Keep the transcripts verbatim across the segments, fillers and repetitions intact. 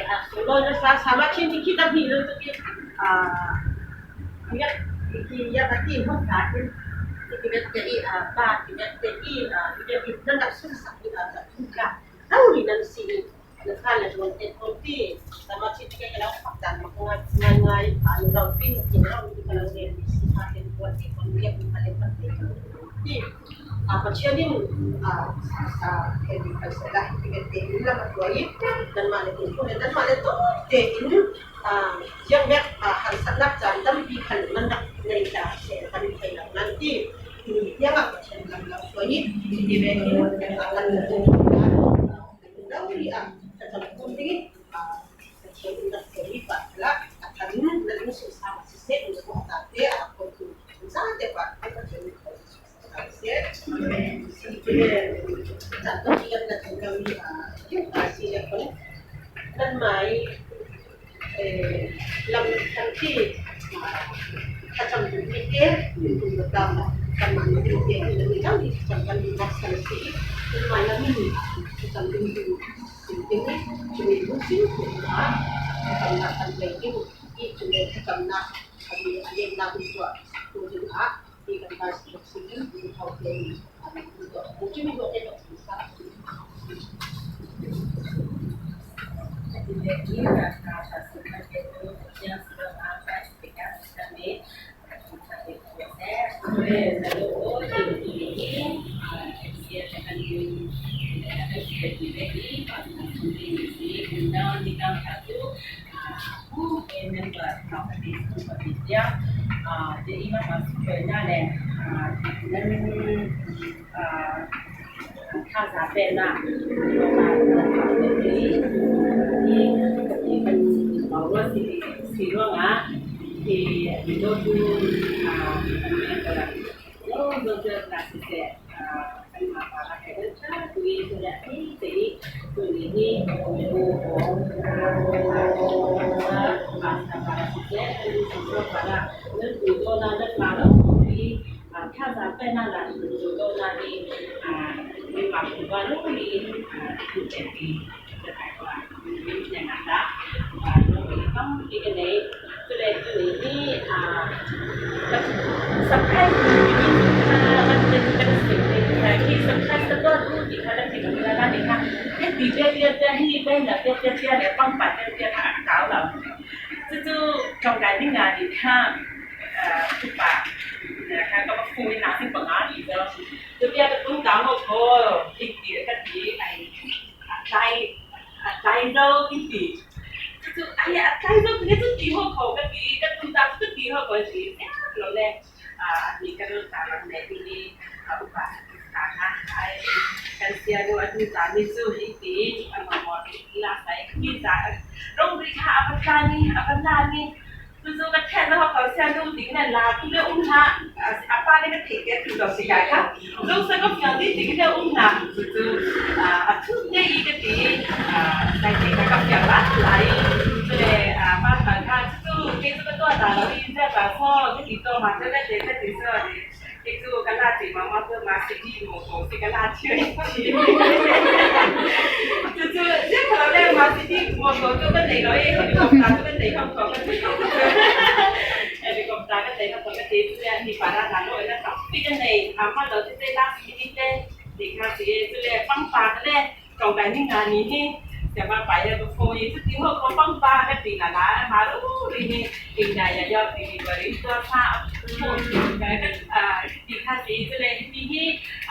a, solo na sa, sa ma chin ki kita bi lo to ki, a, ya, ki ya ka ti mo ka, ki ki bet te i, a, ba, ki bet te i, a, ki bet te i, na na su sa ki, a, ka tu ka. Tau ri nan si i, na ka na juan te ko ti, sa ma chin ki ya la pa tan ma ko ngai, ngai, a, na rau pin, ki rau ki ka la ngai, si pa te ko te ko ni ya ki pa te pa te. Ti, a, Pathian in, a, a, hei, hei, sa la, hei, hei, hei, la, ma, tua i, nan ma le, hei, hei, nan ma le, to, te, in, a, yang mek, a, han sa la, jan, dam, pi, han, nan, da, nei, da, se, han, hei, la, nan, ti, ti, yang, a, Pathian, nan, la, tua i, ti, ti, mek, in, a, nan, la, to, a, nan, la, ri, a, ka, ta, kun, ti, a, Pathian, nan, tua i, pa, la, a, ta, nun, nan, nun, su, sa, si, se, nun, su, ta, te, a, ko, tu, sa, te, pa, a, Pathian, nan, tua i, Kan mah na ding te kan ni kan ni kan kan ni bak kan si kan mah na ni kan ding ding ding ding ni kan ni ding si kan mah kan ding ding i kan ni kan na kan ni kan ni na ding tua tu ding a i kan ta si si ni ni kau te ni kan ni tu tu ni ni tu ni sa. Surprise. Cucu trong kai ding a ding kha, uh, tu pa, na kha ka ba fu na sing pa nga ding zo. Tu pia ka tung dang ho ko, ding ding ka ding ai, a tai, a tai zo ding ding. Cucu ai a tai zo ding tu ding ho ko ka ding, ka tung dang tu ding ho ko ding. Ya, lo le. A, ni ka ru ta ran ne tu ni, a, upa ta ha ai. Kan sia ru a tu ta ni cu hi ding, a mo mo ding la sai ni ta. Rong ri kha a pa ta ni, a pa ta ni. Cucu ka ṭhen lo ko sia nu ding le la tu le um hna. A, a pa le ka theih te tu lo si ka kha. Lo sa ko fiang ding ding le um hna. Cucu, a, a thu te i ka ti, a, sai te ka ka fiang la la i. Cu le, a, pa ta kha cucu ke cu ka tuah ta lo i, zia ta so, ka ti to ma te le te ka ti so ni. Ke cu ka la ti ma ma tu ma si di mo ko si ka la ti. Cucu, zia ka lo le ma si di mo ko tu ka nei lo i, helicopter tu ka nei lo ko ka ti. Helicopter ka tei ka tawh ka tei cu le, ni para na lo na tam pi ka nei, a ma lo te te la si ni te, ni kha si cu le pang pa ka le, kong ka ni nga ni ni, sia ma pa ya ka fo ni cu ti ho ko pang pa ka ti na la, ma ru ri ni, ti na ya ya ti ni ba ri tua sa, ka ka a ti kha si cu le ni ni,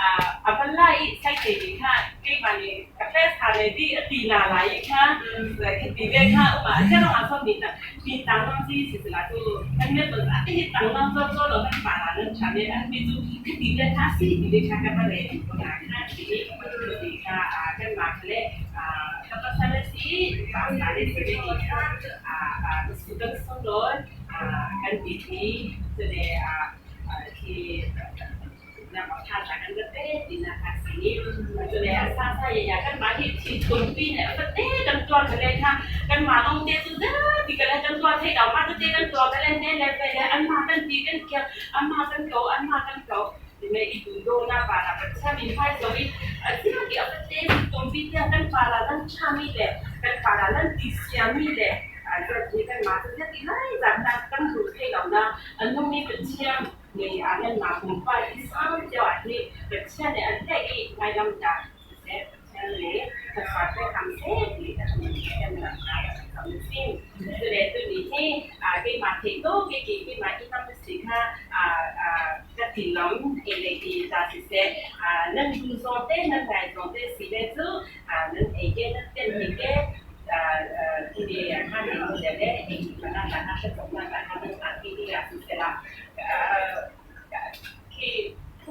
a a ban la i sai te ni kha, ke ma ni. Ka pes kha le ti a ti na lai kha, ka ti ve kha, upa, a cia rong a sawm ni ta, ti tang nang si si la tu, kan me tu a ti tang nang zo zo lo kan pa la nan cha le a ti tu, ka ti ve kha si ti ve kha ka pa le ko na kha ti ni ka pa tu ti kha, a kan ma kha le, a ka pa sa le si, pa sa le si ve ni kha, a a su kan sawm lo, a kan ti ti, se le a a ti Na ma kha sa kan ka te ti na kha si. Cu le a sa sa ya ya kan ma hi thi tun pi ne a ka te kan tuar ka le kha kan ma long te cu da ti ka le kan tuar thei lo ma ka te kan tuar ka le ne le pe le an ma kan ti kan kiak an ma kan ko an ma kan ko. Ti me i tu do na pa na pa cha min phai so i a si ki a ka te tun pi te kan pa la lan cha mi le kan pa la lan ti sia mi le a ka ti kan ma ka ti lai zat na kan tu thei lo na an nu mi ka chiam. Ni a nan ma kum pa i sam cia a ni ka chia ne an te i ngai lam ta. Se ka chia ne ka sa te kam se ni ka chia ne ka na ka sa ni sin. Cu le tu ni hi a ke ma te to ke ke ke ma i kam si kha a a ka ti lam e le i ta si se a nan du zo te nan ngai zo te si le cu a nan e ke nan ten ni ke a a ti ni a kha ni ko le le e i ma na ka na ka sa na ka na ka ti ni a si se la. Khi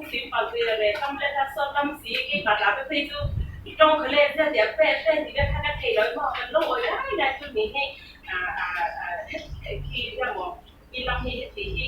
khi pal tu ya le tam le ta so tam si khi ba ta pe pe tu trong khale ya ya pe pe ti le kha ka thei lo mo kan lo ya ya tu ni he a a a khi ya mo i lam ni ti hi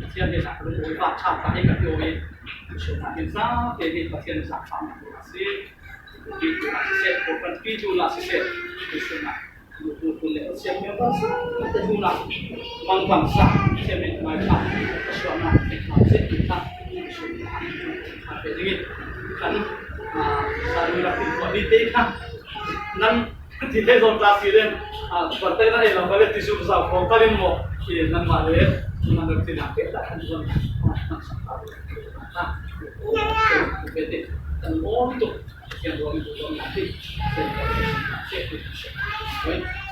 Pathian hi nak lu oi va tha ta hi ka ti oi. Sum na hin sa te hi Pathian sa pa na si. Pi tu na si se ko kan pi tu na si se. Sum na lu tu tu le siam ne ba sa te tu na. Bang bang sa siam ne mai ta. Sum na te ma se ta. Sum na te ding kan sa lu la pi ko ni te ka. Nan ti te zon ta si den. A, pa te na e la ba le ti su sa ko ka rin mo. Ki nan ma le. Nan ti na ke ta kan zon. Kan on tu. Kan on tu. Kan on tu.